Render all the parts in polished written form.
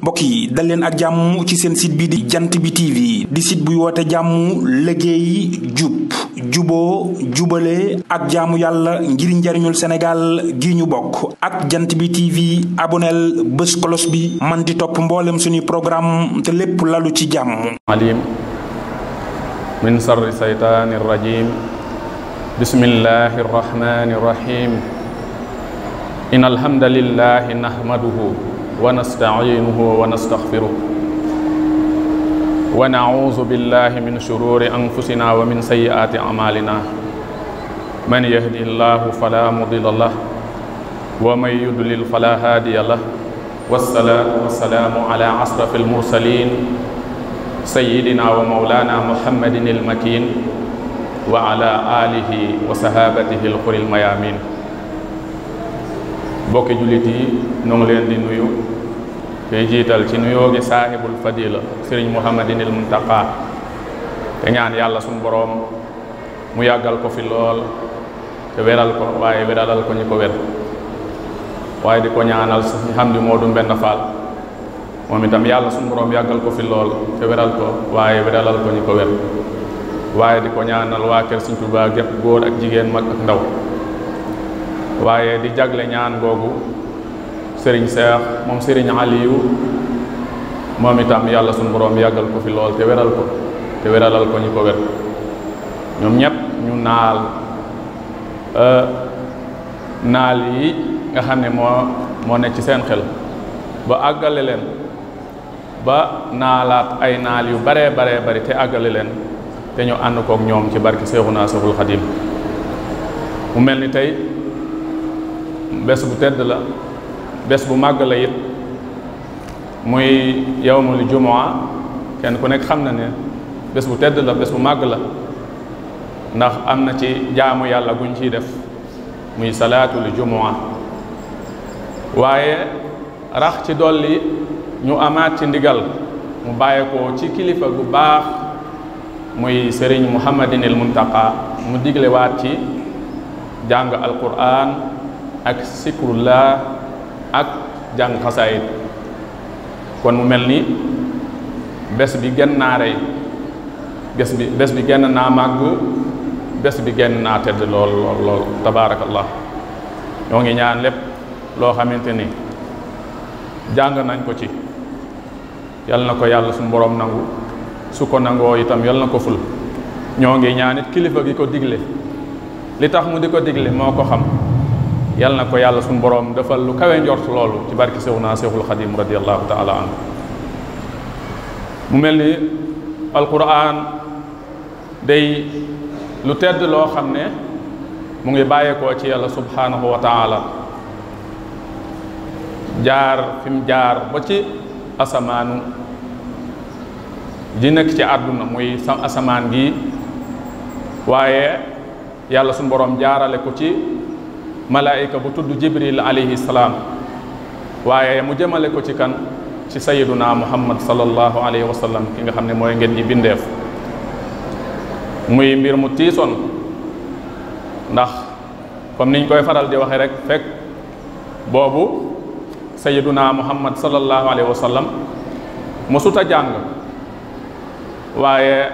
mbokk yi dal leen ak jàmm ci seen site bi di jant bi TV di site buy woote jàmm liggéey jub juboo jubale ak jaamu yàlla ngir njariñul Sénégal gi ñu bokk ak jant bi TV aboneel bés kolos bi man di topp mboolem suñuy programme te lépp lalu ci jàmm. alim min sarri saytaani rajim bismillahi rahmani rahim in alhamdulillahi nahmaduhu wa nasta'inuhu wa nastaghfiruh wa na'udhu billahi min shururi anfusina wa min sayyiati a'malina man yahdihillahu fala mudilla lahu wa man yudlil fala hadiya lahu wassalatu wassalamu ala asrafil mursalin sayyidina wa mawlana muhammadin al-makin wa ala alihi wa sahabatihi al-khuril mayamin. bokki jullit yi ñoo ngi leen di nuyu tey jiital ci nuyoo gi saahibul fadila sëriñ muhammadinil muntaqa te ñaan yàlla suñu boroom mu yàggal ko fi lool te weral ko waaye weralal ko ñi ko wer waaye di ko ñaanal si xam di moo du mbenn faal moom itam yàlla suñu boroom yàggal ko fi lool te weral ko waaye weralal ko ñi ko wer waaye di ko ñaanal waa kër Sëriñ Tuubaa gépp góor ak jigéen mag ak ndaw waaye di jagle ñaan googu sëriñ Seex moom sëriñ Aliyu moom itam yàlla suñu boroom yàggal ko fi lool te weral ko te weralal ko ñi ko wer ñoom ñépp ñu naal yi nga xam ne moo nekk ci seen xel ba àggale leen ba naalaat ay naal yu baree bari te àggale leen te ñu ànd kook ñoom ci barki Seexuna Seexul Xadiim mu mel ni tey bés bu tedd la bés bu màgg la it muy yawmul jumaa kenn ku nekk xam na ne bés bu tedd la bés bu màgg la ndax am na ci jaamu yàlla guñ ciy def muy salaatul jumaa waaye rax ci dolli ñu amaat ci ndigal mu bàyyeekoo ci kilifa gu baax muy sëriñ muhammadinil muntaqa mu diglewaat ci jàng alquran ak sikrullah ak jàng xasaayid kon mu mel ni bés bi gën naa rey bés bi gën naa màgg bés bi gën naa tedd lool tabaarakallah ñoo ngi ñaan lépp loo xamante ni jàng nañ ko ci yal na ko yàlla suñu boroom nangu su ko nangoo itam yal na ko ful ñoo ngi ñaan it kilifa gi ko digle li tax mu di ko digle moo ko xam yal na ko yàlla suñu boroom defal lu kawe njort loolu ci barki Seexuna Seexul Xadiim radiyallahu taala anhu mu mel ni alquran day lu tedd loo xam ne mu ngi bàyyeekoo ci yàlla subhanahu wa taala jaar fi mu jaar ba ci asamaanu ji nekk ci àdduna muy asamaan gi waaye yàlla suñu boroom jaarale ko ci malaayika bu tudd jibril alayhi salaam waaye mu jëmale ko ci kan ci sayyiduna muhammad sallallahu alayhi wa sallam ki nga xam ne mooy ngeen ji bindeef muy mbir mu tiisoon ndax comme niñ koy faral di waxe rek fekk boobu sayyiduna muhammad sallallahu alayhi wa sallam mosuta jàng waaye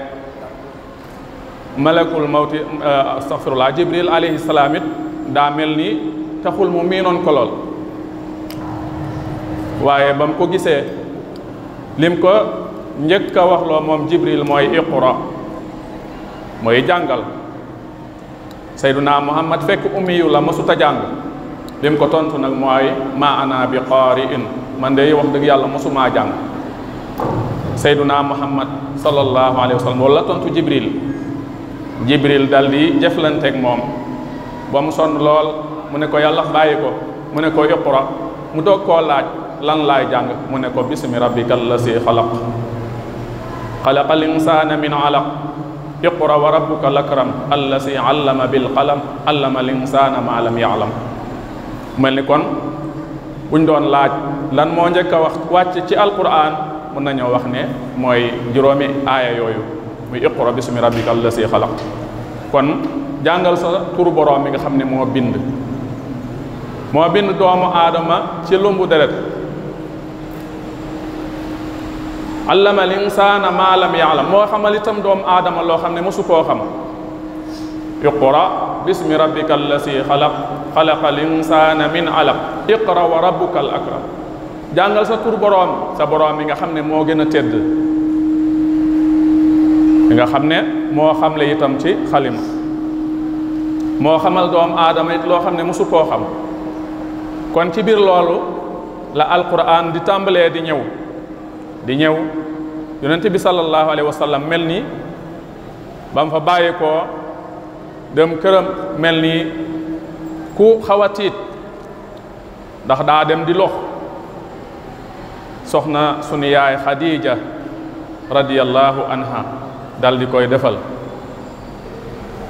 malakul mawti astaghfirullah jibril alayhi salaam it daa mel ni taxul mu miinoon ko lool waaye ba mu ko gisee lim ko njëkk a waxloo moom jibril mooy iqra mooy jàngal sayduna muhammad fekk ummiyu la mësuta jàng lim ko tontu nag mooy ma ana bi qaari'in man de wax dëgg yàlla mësumaa jàng sayduna muhammad sallallahu alayhi wa sallam wala tontu jibril dal di jëflanteeg moom ba mu sonn lool mu ne ko yàlla bàyyi ko mu ne ko iqra mu doog koo laaj lan laay jàng mu ne ko bismi rabbikal lazi xalaqal insaana min alaq iqra wa rabbuka lakram allazi allama bil qalam allama al insaana ma lam ya'lam mel ni kon buñ doon laaj lan moo njëkk a wàcc ci alquran mun nañoo wax ne mooy juróomi aaya yooyu muy iqra bismi rabbikal lazi xalaq kon jàngal sa turu boroom mi nga xam ne moo bind doomu aadama ci lumbu deret allama al insana ma lam ya'lam moo xamal itam doomu aadama loo xam ne mosu koo xam iqra bismi rabbika allasi xalaqa al insana min alaq iqra wa rabbuka al akram jàngal sa tur boroom sa boroom mi nga xam ne moo gën a tedd mi nga xam ne moo xamle itam ci xalima moo xamal doomu aadama it loo xam ne mosu koo xam kon ci biir loolu la alquran di tàmbalee di ñëw yonent bi sallallahu alayhi wa sallam mel ni ba mu fa bàyyi koo dem këram mel ni ku xaw a tiit ndax daa dem di lox soxna sunu yaay Khadija radiyallahu anha dal di koy defal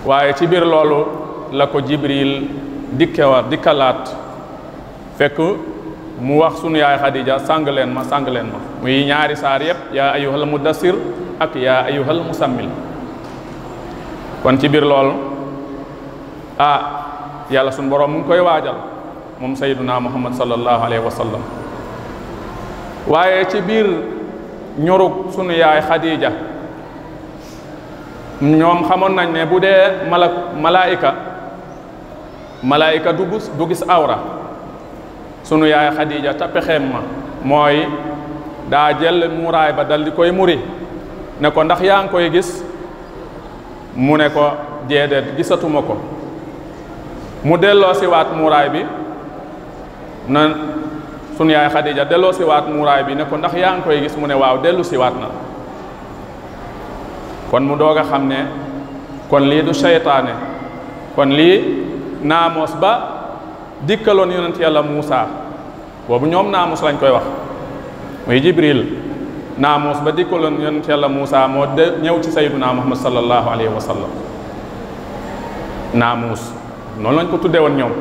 waaye ci biir loolu la ko Jibril dikkalaat fekk mu wax sunu yaay Khadija sàng leen ma muy ñaari saar yépp yaa ayyuhal mudassir ak yaa ayyuhal musammil kon ci biir loolu yàlla sunu borom mu ngi koy waajal moom sayyiduna Muhammad sallallahu alayhi wa sallam waaye ci biir ñorug sunu yaay Khadija ñoom xamoon nañ ne bu dee malaayika du gis awra sunu yaay Khadija ta pexeem ma mooy daa jël muuraay ba dal di koy muri ne ko ndax yaa ngi koy gis mu ne ko déedéet gisatuma ko mu delloo si waat muuraay bi na sunu yaay Khadija delloo si waat muuraay bi ne ko ndax yaa ngi koy gis mu ne waaw dellu si waat na kon mu doog a xam ne kon lii du seytaane kon lii naamoos ba dikkaloon yonent yàlla Muusa boobu ñoom naamus lañ koy wax muy Jibril naamus ba dikkaloon yonent yàlla Muusa moo ñëw ci sayyiduna Muhammad sallallahu alayhi wa sallam naamus noonu lañ ko tuddee woon ñoom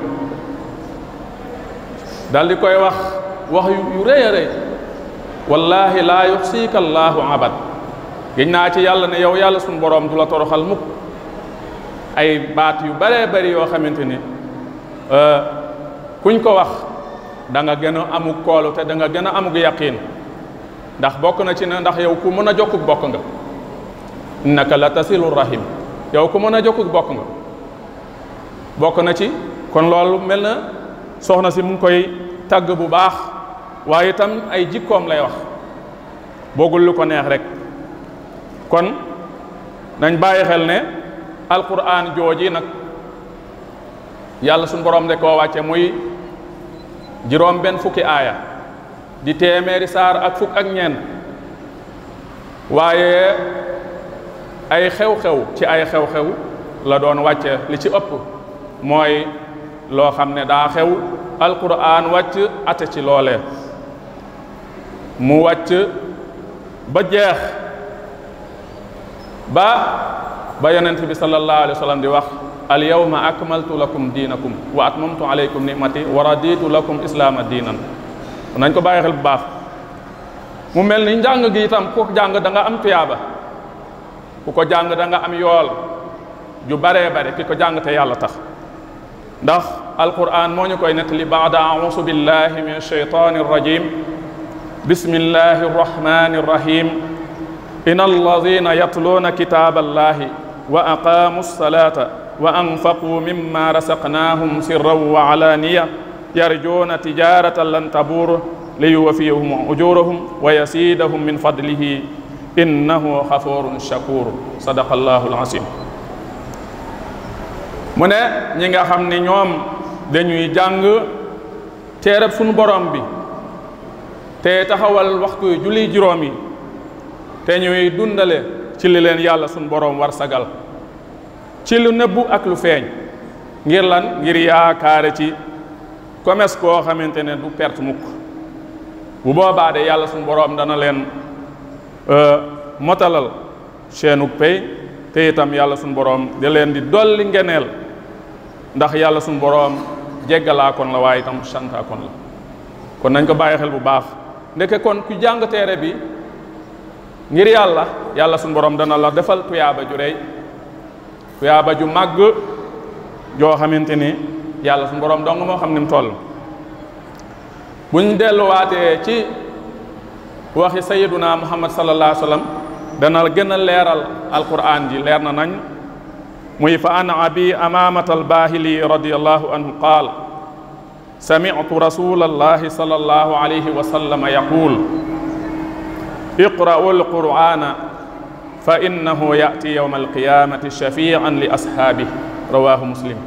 dal di koy wax yu rëy a rëy wallahi laa yuxsika allahu abad giñ naa ci yàlla ne yow yàlla suñu boroom du la toroxal mukk ay baat yu baree bari yoo xamante ni kuñ ko wax da nga gën a amug koolu te da nga gën a amug yaqiin ndax bokk na ci ne ndax yow ku mën a jokkuk bokk nga innaka la tasilu rahim yow ku mën a jokkuk bokk nga bokk na ci kon loolu mel na soxna si mu ngi koy tàgg bu baax waaye itam ay jikkoom lay wax boogul lu ko neex rek kon nañ bàyyi xel ne alquran jooji nag yàlla suñu borom de koo wàcce muy juróom benn fukki aaya di téeméeri saar ak fukk ak ñeent waaye ay xew-xew ci ay xew-xew la doon wàcce li ci ëpp mooy loo xam ne daa xew alquran wàcc ate ci loolee mu wàcc ba jeex ba yonent bi sallallahu alayhi wa sallam di wax al yawma akmaltu lakum diinakum wa atmamtu alaykum ni'mati wa raditu lakum islaama diinan nañ ko bàyyi xel bu baax mu mel ni njàng gi itam ku ko jàng da nga am tuyaaba ku ko jàng da nga am yool ju baree bare ki ko jàng te yàlla tax ndax alquran moo ñu koy nettali baada a'uuzu billahi min ash-shaytaani rajim bismillahi arrahmani arrahim inna alladhina yatluuna kitaba allahi wa aqaamu as-salata wa anfaqu mimma razaqnahum sirran wa alaniya yarjuuna tijaratan lan tabuur liyuwaffiyahum ujurahum wa yasidahum min fadlihi innahu ghafurun shakur sadaqallahu al-azim mu ne ñi nga xam ni ñoom dañuy jàng téereb sunu borom bi te taxawal waxtu julli juróom yi te ñuy dundale ci li leen yàlla sunu borom war sagal ci lu nëbbu ak lu feeñ ngir lan ngir yaakaare ci commerce koo xamante ne du perte mukk bu boobaa de yàlla sunu borom dana leen motalal seenu pay te itam yàlla sunu borom da leen di dolli ngeneel ndax yàlla sunu borom jéggalaa kon la waaye itam santaa kon la kon nañ ko bàyyi xel bu baax ndeke kon ku jàng téere bi ngir yàlla sunu borom dana la defal tuyaaba ju rëy tuyaaba ju màgg joo xamante ni yàlla sunu borom dong moo xam ni mu toll buñ delluwaatee ci waxi sayyiduna muhammad sallallahu alayhi wa sallam dana gën a leeral alquran ji leer na nañ muy fa an abi amamat albahili radiyallahu anhu qaal sami'tu rasulallahi sallallahu alayhi wa sallam yaqul iqra'u alqur'ana fa innahu ya'ti yawma alqiyamati shafi'an li ashaabihi rawahu muslim.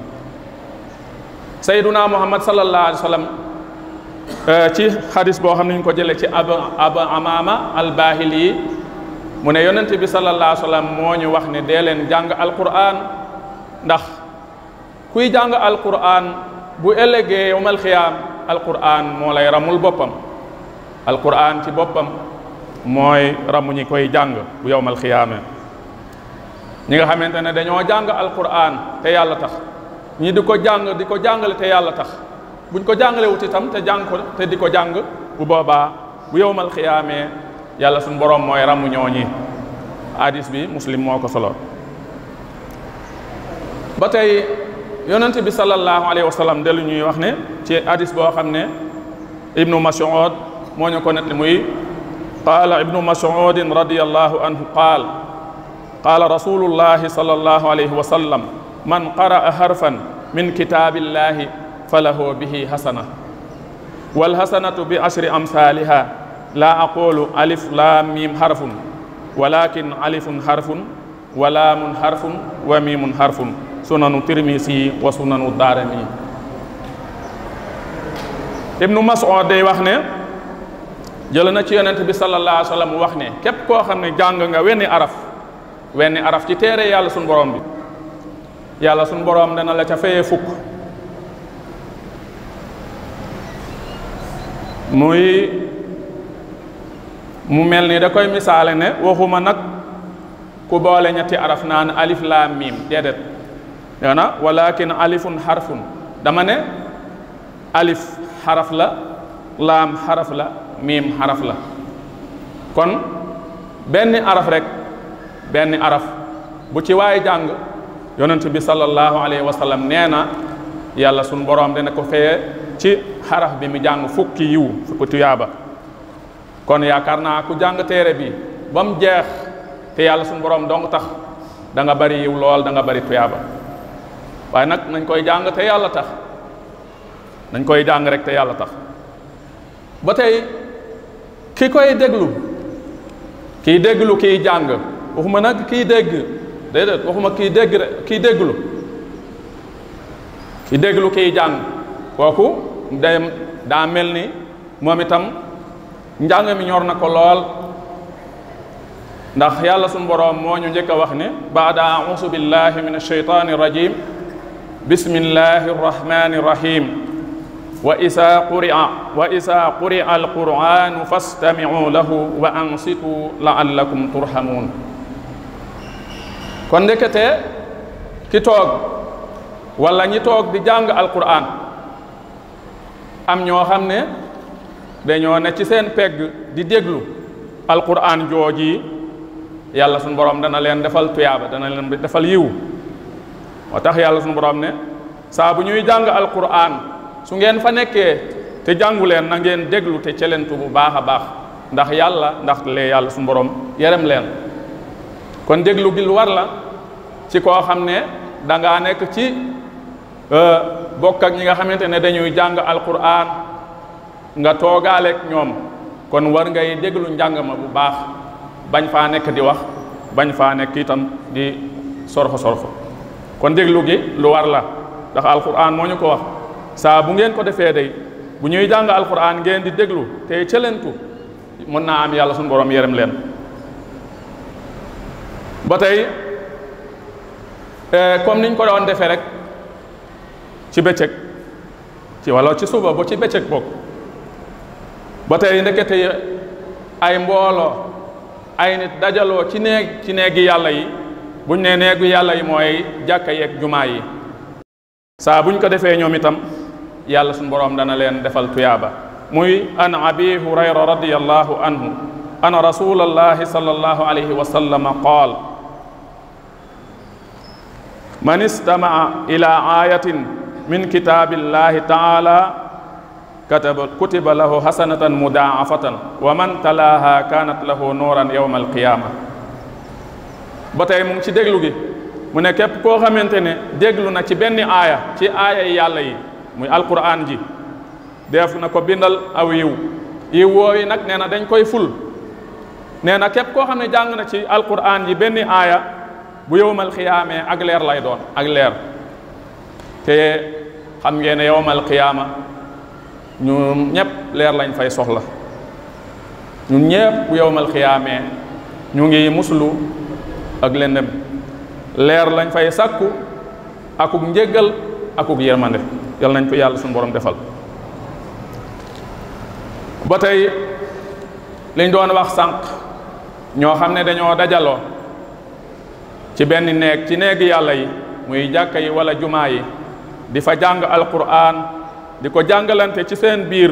sayyiduna muhammad sallallahu alayhi wa sallam ci hadis boo xam ne ñu ko jëlee ci aba amama albahili mu ne yonent bi sallallahu alayhi wa sallam moo ñu wax ne dee leen jàng alquran ndax kuy jàng alquran bu ëllëgee yawmal xiyaam alquran moo lay ramul boppam alquran ci boppam mooy ramu ñi koy jàng bu yawmal xiyaame ñi nga xamante ne dañoo jàng alquran te yàlla tax ñi di ko jàng di ko jàngale te yàlla tax buñ ko jàngale wut itam te jàng ko te di ko jàng bu boobaa bu yawmal xiyaamee yàlla suñu borom mooy ramu ñooñi. hadis bi muslim moo ko solo. ba tey yonent bi sallallahu alayhi wa sallam dellu ñuy wax ne ci hadis boo xam ne ibnu Mas'ud moo ñu ko nettali muy qaala ibnu Mas'udin radiyallahu anhu qaala rasulullahi sallallahu alayhi wa sallam man qara'a harfan min kitaabillahi falahu bihi hasana wal hasanatu bi ashri amsaliha la aqulu alif lam mim harfun walakin alifun harfun wa laamun harfun wa mimun harfun sunanu tirmisi wa sunanu daarimi. ibnu Mas'ud day wax ne jël na ci yonent bi sallallahu alayhi wa sallam wax ne képp koo xam ne jàng nga wenn araf ci téere yàlla suñu borom bi yàlla suñu borom dana la ca fayee fukk mu mel ni da koy misaale ne waxuma nag ku boole ñetti araf naan alif laam miim déedéet na walakin alifun harfun dama ne alif xaraf la laam xaraf la miim xaraf la kon benn araf bu ci waay jàng yonent bi sallallahu alayhi wa sallam nee na yàlla sun borom dana ko feye ci xaraf bi mu jàng fukki yiw fukki tuyaaba. kon yaakaar naa ku jàng téere bi ba mu jeex te yàlla suñu borom dong tax da nga bari yiw lool da nga bari tuyaaba waaye nag nañ koy jàng te yàlla tax nañ koy jàng rek te yàlla tax. ba tey ki koy déglu kiy jàng waxuma nag kiy dégg déedéet waxuma kiy dégg rek kiy déglu kiy jàng kooku daa mel ni moom itam njàng mi ñor na ko lool ndax yàlla suñu boroom moo ñu njëkk a wax ne baada a'uuzu billahi min ash-shaytaani rajim bismillahi rrahmani rrahim wa isa quri'a alqur'anu fastami'u lahu wa ansitu la'allakum turhamun. kon ndekete ki toog wala ñi toog di jàng alqur'an am ñoo xam ne dañoo ne ci seen pegg di déglu alquran jooji yàlla suñu borom dana leen defal tuyaaba dana leen defal yiw moo tax yàlla suñu borom ne saa bu ñuy jàng alquran su ngeen fa nekkee te jàngu leen na ngeen déglu te celentu bu baax a baax ndax yàlla suñu borom yerem leen. kon déglu gi lu war la ci koo xam ne da ngaa nekk ci bokk ak ñi nga xamante ne dañuy jàng alquran nga toogaaleeg ñoom kon war ngay déglu njàng ma bu baax bañ faa nekk di wax bañ faa nekk itam di sorxo kon déglu gi lu war la ndax alquran moo ñu ko wax saa bu ngeen ko defee day bu ñuy jàng alquran ngeen di déglu te cëlentu mën naa am yàlla suñu borom yërëm leen. ba tey comme niñ ko doon defee rek ci bëccëg wala ci suba ba ci bëccëg bokk ba tey ndekete ay mbooloo ay nit dajaloo ci néegi yàlla yi buñ ne néegu yàlla yi mooy jàkka yeeg jumaa yi saa buñ ko defee ñoom itam yàlla suñu borom dana leen defal tuyaaba. muy an abi hurayra radiyallahu anhu ana rasulallahi sallallahu alayhi wa sallam qaal man istama'a ila ayatin min kitabillahi ta'ala kutiba lahu hasanatan mudaafatan wa man talaaha kanat lahu nuuran yawma alqiyaama. ba tey mu ngi ci déglu gi mu ne képp koo xamante ne déglu na ci benn aaya ci aaya yi yàlla yi muy alquran ji def na ko bindal aw yiw woowi nag nee na dañ koy ful. nee na képp koo xam ne jàng na ci alquran ji benn aaya bu yawmal qiyaamee ak leer lay doon ak leer. te xam ngeen ne yawmal qiyaama ñun ñëpp leer lañ fay soxla ñun ñëpp bu yawmal qiyaamee ñu ngi muslu ak lëndëm leer lañ fay sàkku akuk njéggal akuk yërmande yal nañ ko yàlla suñu borom defal. ba tey liñ doon wax sànq ñoo xam ne dañoo dajaloo ci benn néeg ci néegi yàlla yi muy jàkka yi wala jumaa yi di fa jàng alquran di ko jàngalante ci seen biir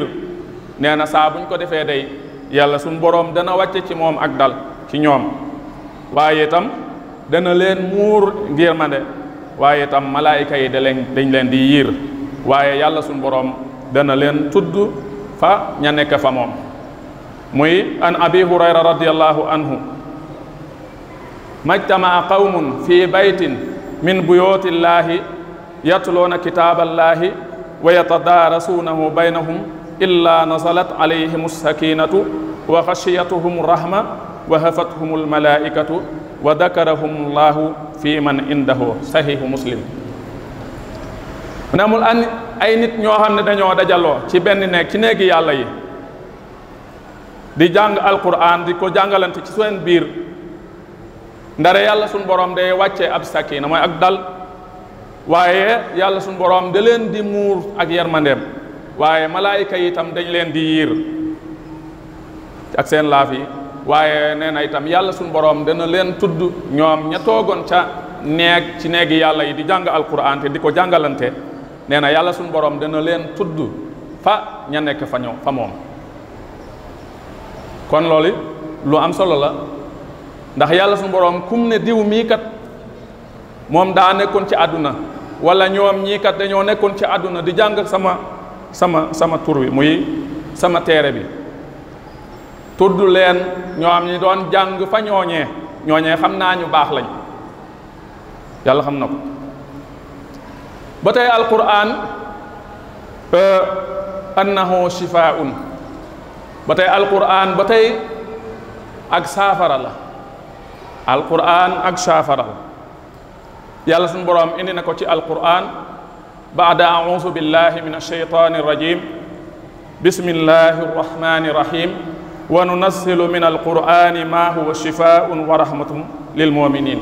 nee na saa buñ ko defee day yàlla suñu borom dana wàcce ci moom ak dal ci ñoom waaye itam dana leen muur yërmande waaye itam malaayika yi dañ leen di yiir waaye yàlla suñu borom dana leen tudd fa ña nekk fa moom. muy an abi hurayra radiyallahu anhu majtamaa qawmun fi baytin min buyutillahi yatluuna kitaaballahi wa yatadaarasuunahu baynahum illa nazalat alayhim sakinatu wa xashiyatuhum rahma wa hafathum almalaikatu wa dakarahum llahu fi man indahu sahihu muslim. mu ne amul ay nit ñoo xam ne dañoo dajaloo ci benn néeg ci néegi yàlla yi di jàng alquran di ko jàngalante ci seen biir ndare yàlla suñ borom day wàccee ab sakina mooy ak dal waaye yàlla suñ borom da leen di muur ak yermandeem waaye malaayika yi itam dañ leen di yiir ak seen laaf yi waaye nee na itam yàlla suñ borom dana leen tudd ñoom ña toogoon ca neeg ci neegi yàlla yi di jàng alquran te di ko jàngalante nee na yàlla suñ borom dana leen tudd fa ña nekk fa ñoom fa moom. kon loolu lu am solo la ndax yàlla suñu borom kum ne diw mii kat moom daa nekkoon ci àdduna wala ñoom ñii kat dañoo nekkoon ci àdduna di jàng sama tur wi muy sama téere bi tudd leen ñoom ñi doon jàng fa ñooñee xam naa ñu baax lañ yàlla xam na ko. ba tey alquran annahu shifaa'un ba tey alquran ba tey ak saafara la alquran ak saafara la yàlla suñu borom indi na ko ci alquran baada a'uuzu billahi min alshaytani irrajim bismillahi arrahmani irrahim wa nunazzilu min alqurani ma huwa shifaa'un wa rahmatun lil muminin.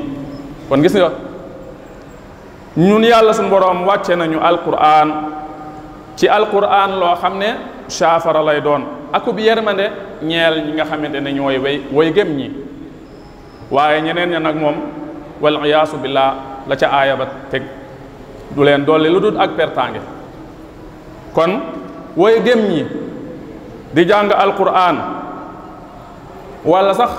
kon gis nga ñun yàlla suñu borom wàcce nañu alquran ci alquran loo xam ne saafara lay doon akub yermande ñeel ñi nga xamante ne ñooy way gëm ñi waaye ñeneen ña nag moom wal iyaasu billah la ca aaya ba teg du leen dolli lu dul ak pertange. kon way gëm ñi di jàng alquran wala sax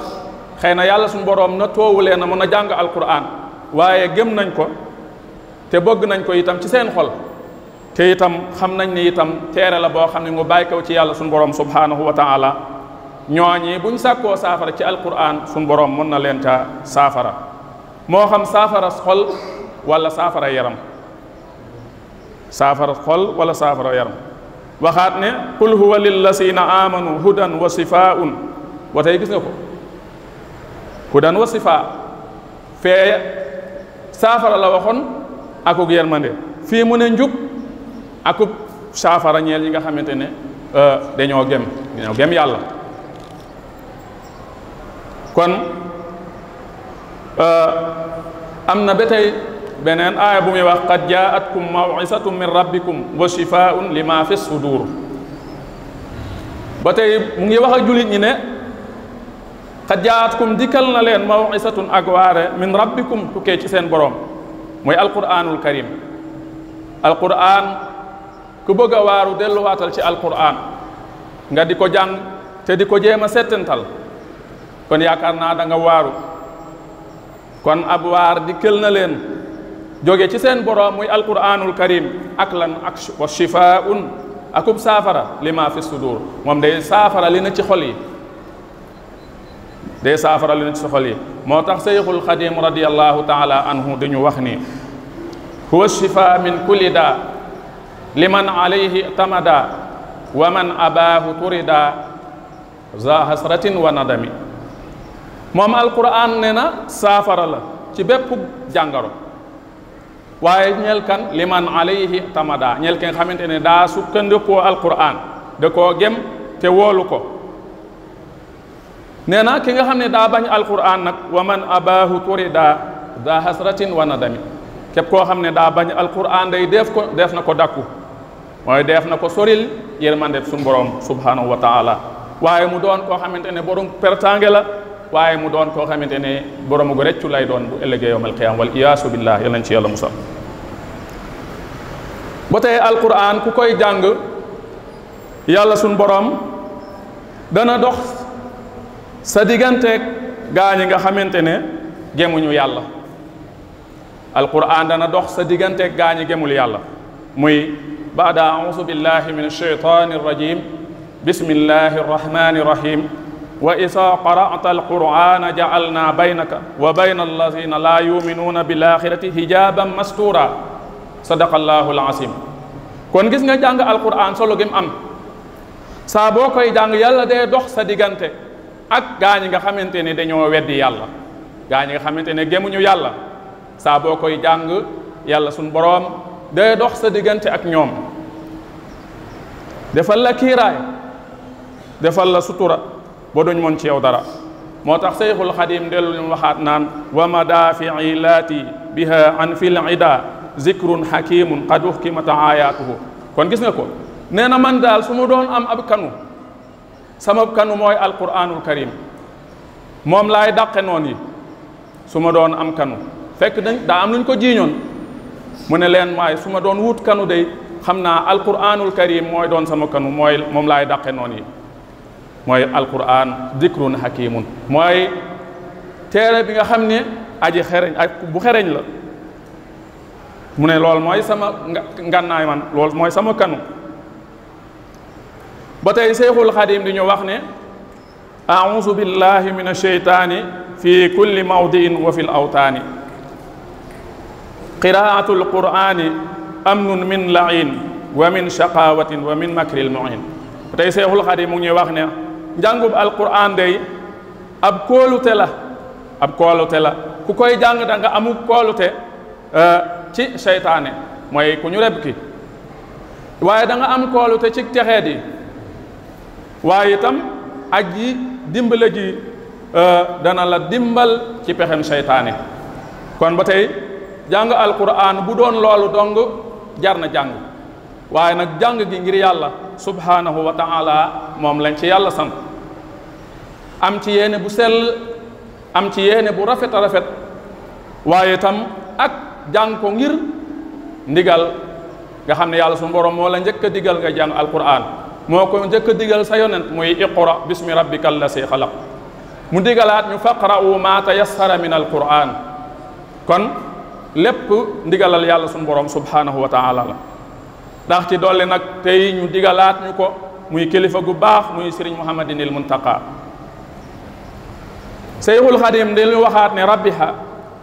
xëy na yàlla suñu boroom na toowulee na mën a jàng alquran waaye gëm nañ ko te bëgg nañ ko itam ci seen xol te itam xam nañ ne itam teere la boo xam ne mu bàyyi ko ci yàlla suñu borom subhanahu wa taala ñooñi buñ sàkkoo saafara ci alquran suñu borom mën na leen ca saafara moo xam saafara xol wala saafara yaram wala saafara yaram waxaat ne qul huwa lillazina amanu hudan wa sifaa'un wa tey gis nga ko hudan wa sifaa fee saafara la waxoon akuk yermande fii mu ne njub akub saafara ñeel yi nga xamante ne dañoo gëm yàlla. kon am na ba tey beneen aaya bu muy wax qad jaatkum maw'izatun min rabbikum wa shifaa'un lima fi sudur. ba tey mu ngi wax ak jullit ñi ne qad jaatkum dikkal na leen maw'izatun ak waare min rabbikum tukkee ci seen borom mooy alquranul karim. alquran ku bëgg a waaru delluwaatal ci alquran nga di ko jàng te di ko jéem a settantal kon yaakaar naa da nga waaru. kon ab waar dikkal na leen jóge ci seen borom muy alquranul karim ak lan ak wa shifaa'un akub saafara lima fi sudur moom day saafara li na ci xol yi day saafara li na ci xol yi moo tax Seyxul Xadim radiyallahu taala anhu dañu wax ni huwa shifa min kulli daa liman alayhi tamada wa man abaahu turida za hasratin wa nadami moom alquran ne na saafara la ci bépp jàngaro waaye ñeel kan liman alayhi tamada ñeel ki nga xamante ne daa sukkandikoo alquran da koo gem te woolu ko nee na ki nga xam ne daa bañ alquran nag wa man abaahu turida za hasratin wa nadami képp koo xam ne daa bañ alquran day def na ko dakku mooy def na ko soril yërmande suñu borom subhanahu wa taala waaye mu doon koo xamante ne borom pertange la waaye mu doon koo xamante ne borom gu reccu lay doon bu ëllëgee yawmal qiyaama wal iyaasu billah yal nañ ci yàlla musal ba tey alquran ku koy jàng yàlla suñu borom dana dox sa digganteeg gaa ñi nga xamante ne gemuñu yàlla alquran dana dox sa digganteeg gaa ñi gemul yàlla muy baada auzu billahi min alshaytani arrajim bismillahi arrahmani irrahim wa isa qara'ta alqur'ana ja'alna baynaka wa bayna allazina la yuminuuna bil axirati hijaban mastura sadaqa allahu alazim kon gis nga jàng alquran solo gim am saa boo koy jàng yàlla day dox sa diggante ak gaa ñi nga xamante ne dañoo weddi yàlla gaa ñi nga xamante ne gemuñu yàlla saa boo koy jàng yàlla suñ boroom day dox sa diggante ak ñoom defal la kiiraay defal la sutura ba duñ mën ci yow dara moo tax Seyxul Xadim dellu ñu waxaat naan wa madaafi'i laati biha an fil ida zikrun hakimun qad uhkimat ayatuhu kon gis nga ko nee na man daal su ma doon am ab kanu sama kanu mooy alquranul karim moom laay dàqe noon yi su ma doon am kanu fekk daa am luñ ko jiiñoon mu ne leen maay su ma doon wut kanu day xam naa alquranul karim mooy doon sama kanu mooy moom laay dàqe noon yi mooy alquran dikrun hakimun mooy téere bi nga xam ne aji xereñ ak bu xereñ la mu ne loolu mooy sama ngànnaay man loolu mooy sama kanu ba tey Seyxul Xadim di ñu wax ne a'uuzu billahi min asheytaani fi kulli mawdiin wa fil awtaani qiraatul qur'ani amnun min lain wa min shaqawatin wa min makril mu'in ba tey Seyxul Xadim mu ngi ñuy wax ne njàngub alquran day ab kóolute la ku koy jàng da nga amu kóolute ci seytaane mooy ku ñu reb ki waaye da nga am kóolute ci texeet yi waaye itam aji dimbale ji dana la dimbal ci pexem seytaane kon ba tey jàng alquran bu doon loolu dong jar na jàng waaye nag jàng gi ngir yàlla subhanahu wa ta'ala moom lañ ci yàlla sant am ci yéene bu sell am ci yéene bu rafet a rafet waaye itam ak jàng ko ngir ndigal nga xam ne yàlla suñu borom moo la njëkk a digal nga jàng alquran moo ko njëkk a digal sa yonent muy iqra bismi rabbika allasi xalaq mu digalaat ñu faqra'u ma tayassara min alquran kon lépp ndigalal yàlla suñu borom subhanahu wa ta'ala la ndax ci dolli nag tey ñu digalaat ñu ko muy kilifa gu baax muy Sëriñ Muhammadinil Muntaqa Seyxul Xadim dañu waxaat ne rabbiha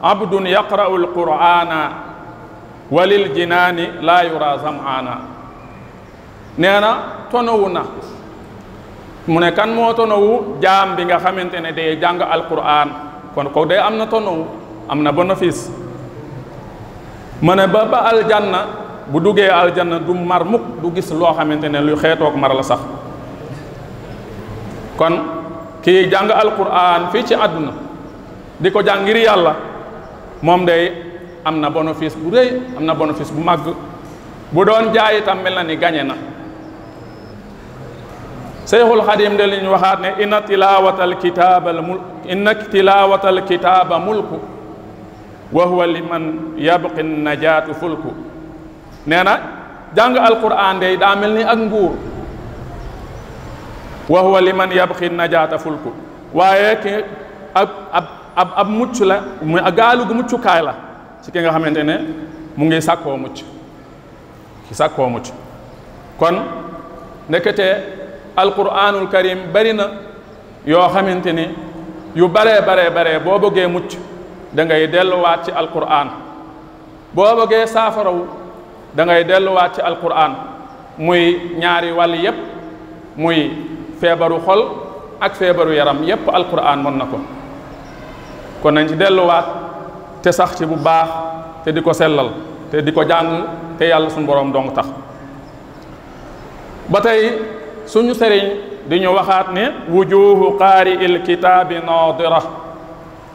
abdun yaqra'u alqur'ana walil jinaani laa yura zam'ana nee na tonowu na mu ne kan moo tonowu jaam bi nga xamante ne day jàng alquran kon ko day am na tonowu am na bénéfice mu ne ba aljanna bu duggee aljanna du mar mukk du gis loo xamante ne luy xeetoog mar la sax kon kii jàng alquran fii ci àdduna di ko jàng ngir yàlla moom day am na bénéfice bu rëy am na bénéfice bu màgg bu doon jaay itam mel na ni gañe na Seyxul Xadim de li ñu waxaat ne inna tilawatal kitaaba mulku wa huwa liman yabqi najaatu fulku nee na jàng alquran day daa mel ni ak nguur wa huwa liman yabqi najaata fulku waaye ki ab mucc la muy gaalu gu muccukaay la ci ki nga xamante ne mu ngi sàkkoo mucc kon ndekete alquranul karim bari na yoo xamante ni yu baree boo bëggee mucc da ngay delluwaat ci alquran boo bëggee saafarawu da ngay delluwaat ci alquran muy ñaari wàll yépp muy feebaru xol ak feebaru yaram yépp alquran mën na ko kon nañ ci delluwaat te sax ci bu baax te di ko sellal te di ko jàng te yàlla suñu boroom dong tax ba tey suñu sëriñ di ñu waxaat ne wujuhu qaari il kitaabi naadira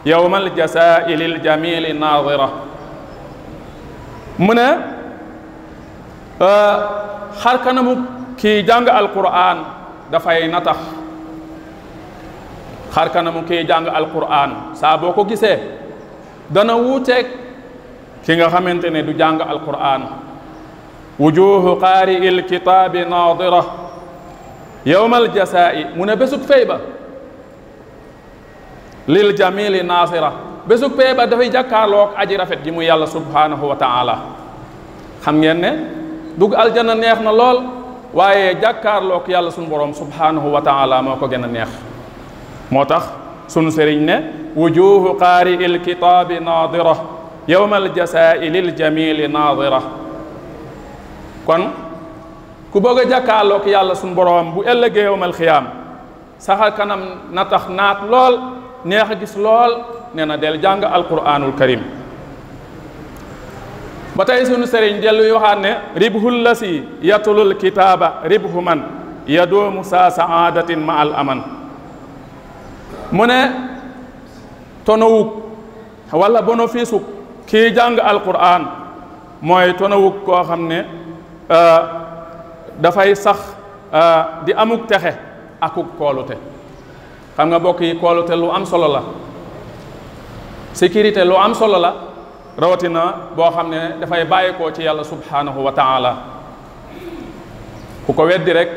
yawma aljasaai lil jamili naadira mu ne xar kanamu kii jàng alquran dafay natax xar kanamu kii jàng alquran saa boo ko gisee dana wuuteeg ki nga xamante ne du jàng alquran wujuhu qaari il kitaabi naadira yawmal jasaa'i mu ne bésug fay ba lil jamili naasira bésug fay ba dafay jàkkaarloog aji rafet ji mu yàlla subhanahu wa taala xam ngeen ne dugg aljanna neex na lool waaye jàkkaarloog yàlla sunu borom subhanahu wa taala moo ko gën a neex moo tax sunu sëriñ ne wujuhu qaari il kitaabi naadira yawmal jasaa'i lil jamili naadira kon ku bëgg a jàkkaarloog yàlla suñu boroom bu ëllëgee yawmal xiyaam saxal kanam na tax naat lool neex a gis lool nee na del jàng alquranul karim ba tey sunu sëriñ delluy waxaat ne ribhul lasi yatulul kitaaba ribhu man yadoomu saa saadatin ma al aman mu ne tonawuk wala bénéfice uk kii jàng alquran mooy tonawuk koo xam ne dafay sax di amuk texe akuk koolute xam nga mbokk yi koolute lu am solo la sécurité lu am solo la rawatina boo xam ne dafay bàyyeekoo ci yàlla subhanahu wa taala ku ko weddi rek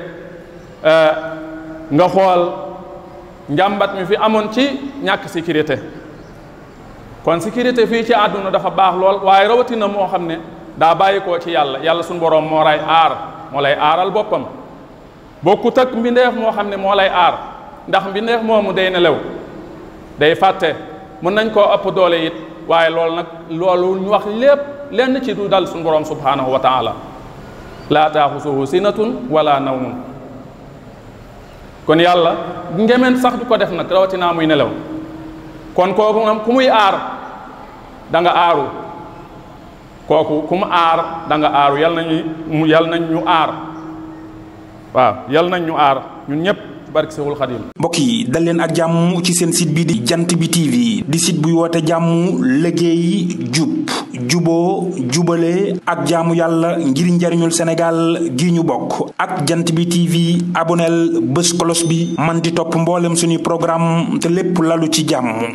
nga xool njàmbat mi fi amoon ci ñàkk sécurité kon sécurité fii ci àdduna dafa baax lool waaye rawatina moo xam ne daa bàyyikoo ci yàlla suñu boroom moo lay aar moo lay aaral boppam bokkut ak mbindeef moo xam ne moo lay aar ndax mbindeef moomu day nelaw day fàtte mën nañ koo ëpp doole it waaye loolu ñu wax lépp lenn ci du dal suñu boroom subhanahu wa taala laa taaxusuhu sinatun wala nawmun kon yàlla ngemeen sax du ko def nag rawatinaa muy nelaw kon kooku moom ku muy aar da nga aaru kooku ku mu aar da nga aaru yal nañ ñu aar waaw yal nañ ñu aar ñun ñëpp barke Seexul Xadim. mbokk yi dal leen ak jàmm ci seen site bi di jant bi TV di site buy woote jàmm liggéey jub juboo jubale ak jaamu yàlla ngir njariñul Sénégal gi ñu bokk ak jant bi TV aboneel bés kolos bi man di topp mboolem suñuy programme te lépp lalu ci jàmm.